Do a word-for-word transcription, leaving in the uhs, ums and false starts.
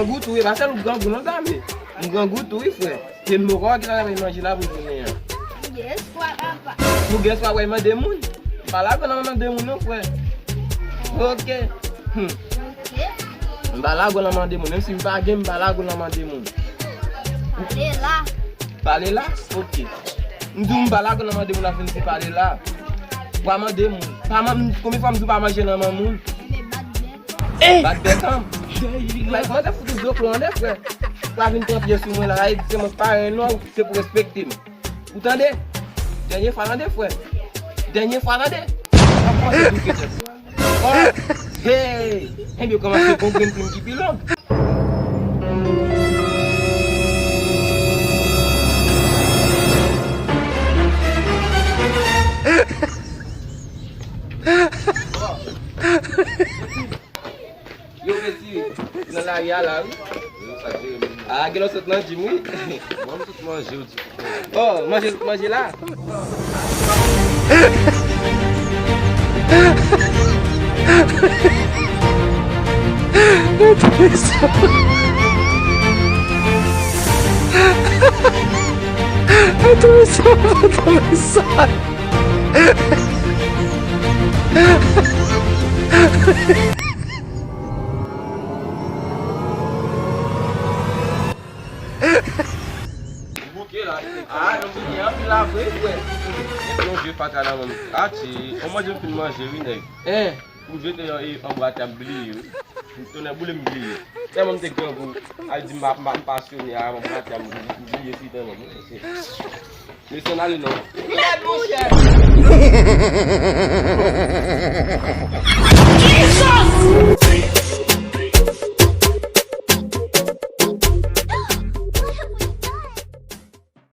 Grangou tou, e pa sèl ou grangou non, Dame. M grangou tou, wi, frè. Se m poko wè ki travay manje la pou jounen an. Yes, papa. Pou gen swa wè mande moun. M pa lago nan mande moun non, frè. Ok. Hmm. Ok. M pa lago nan mande moun. Menm si m pa gen, m pa lago nan mande moun. Pale la. Pale la? Ok. M di w m pa lago nan mande moun, la fin di pale la. Wa mande moun. Pa man, konbyen fwa m di w pa manje nan men moun? Bat bèk an. Like, mwen te fout ou zoklo an de, frè. Ou pa vin pran pye sou mwen la, e di se mwen ki parenn ou, se pou respekte m. Ou tande? Dènye fwa tande, frè. Dènye fwa tande. M ap kòmanse douke tèt. Oh, hey! Enben, kòmanse gon grenn plim ki pi long. Yo, mesi, nan lari a la, wi. Yo, sa k jere menm. Ah, gen lè w sot nan gym, wi. Mwen, m sot manje, w di. Oh, manje, manje la. Bouke la. Ah, nou bouke anpil la vre, frè. Gen plonje fatra nan menm. Ati, on manje m fin manje, wi, nèg. Hein? M jete yon, e, anbo atè a, m bliye, wi. Tonnè boule m bliye. Tèlman m te grangou, al di m pa, m pa, m pasyone a, anbo atè a, m bliye si tèlman m. Mesye, n ale non. Mèd, monchè! Jesus!